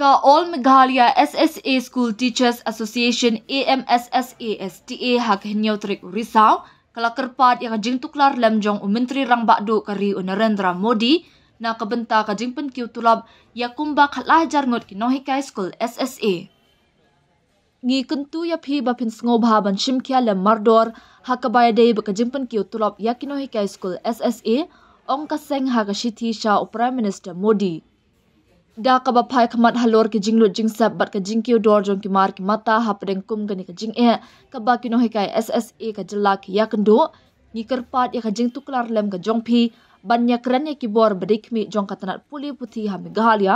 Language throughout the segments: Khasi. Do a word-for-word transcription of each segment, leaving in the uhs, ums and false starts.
Ka All Meghalaya S S A School Teachers Association, A M S S A S T A, ha ka hynñiew tarik u Risaw ka la kyrpad ïa ka jingtuklar lem jong u Myntri Rangbah Duh ka ri u Narendra Modi na ka bynta ka jingpynkiew tulop ïa kumba khatlai hajar ngut ki nonghikai skul S S A. Ngi kyntu ïa phi ba phin sngewbha ban shim khia lem mardor ha kaba ïadei bad ka jingpynkiew tulop ïa ki nonghikai skul S S A, ong ka seng ha ka shithi sha u Prime Minister Modi. Da kaba phai khmat halor ki jinglut jingsep bad ka jingkiew dor jong ki mar ki mata hapdeng kum kane ka jingeh kaba ki nonghikai S S A ka jylla ki ïakynduh, ngi kyrpad ïa ka jingtuklar lem ka jong phi ban ïakren ïa ki bor ba dei khmih jong ka tnat pule puthi ha Meghalaya,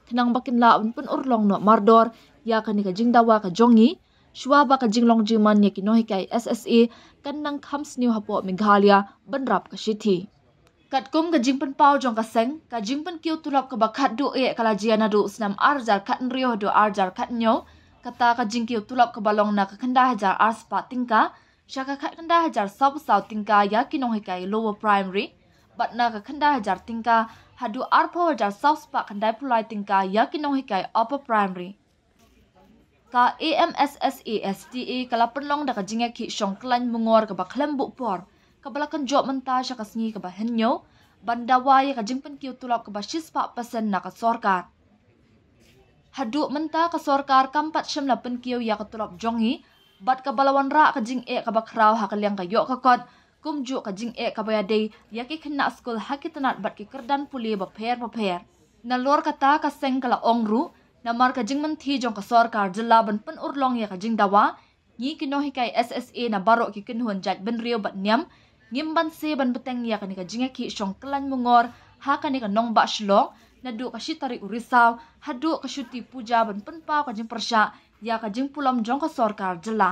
khnang ba kin lah ban pynurlong noh mardor ïa kane ka jingdawa ka jong ngi, shuwa ba ka jinglong jingman ïa ki nonghikai S S A kan nang kham sniew hapoh Meghalaya bynrap ka shithi. Katkum ka jingpynpaw jong ka seng, ka jingpynkiew tulop kaba khatduh eh ka la jia naduh u snem ar hajar khathynriew haduh ar hajar khathynñiew, kata ka jingkiew tulop kaba long na ka khyndai hajar ar spah tyngka sha ka khatkhyndai hajar saw phew saw tyngka ïa ki nonghikai Lower Primary, bad na ka khyndai hajar tyngka haduh arphew hajar saw spah khyndai phew lai tyngka ïa ki nonghikai Upper Primary. Ka A M S S A S T A ka la pynlong da ka jingïakhih shong khlaiñ mungor kaba khlem buh por, kaba la kynjoh mynta sha ka sngi kaba hynñiew, ban dawa ïa ka jingpynkiew tulop kaba shispah percent na ka sorkar. Haduh mynta ka sorkar kam pat shym la pynkiew ïa ka tulop jong ngi, bad kaba la wanrah ka jingeh kaba khraw ha ka liang ka ïoh ka kot, kumjuh ka jingeh kaba ïadei ïa ki khynnah skul ha ki tnat bad ki kyrdan pule bapher bapher. Nalor kata ka seng ka la ong ruh, namar ka jingmynthi jong ka sorkar jylla ban pynurlong ïa ka jingdawa, ngi ki nonghikai S S A na baroh ki kynhun jaitbynriew bad niam, ngim banse ban bteng ïa kane ka jingïakhih shong khlaiñ mungor ha kane ka nongbah Shillong, naduh ka shi tarik u Risaw haduh ka Shuti Puja ban pynpaw ka jingpyrshah ïa ka jingpulom jong ka sorkar jylla.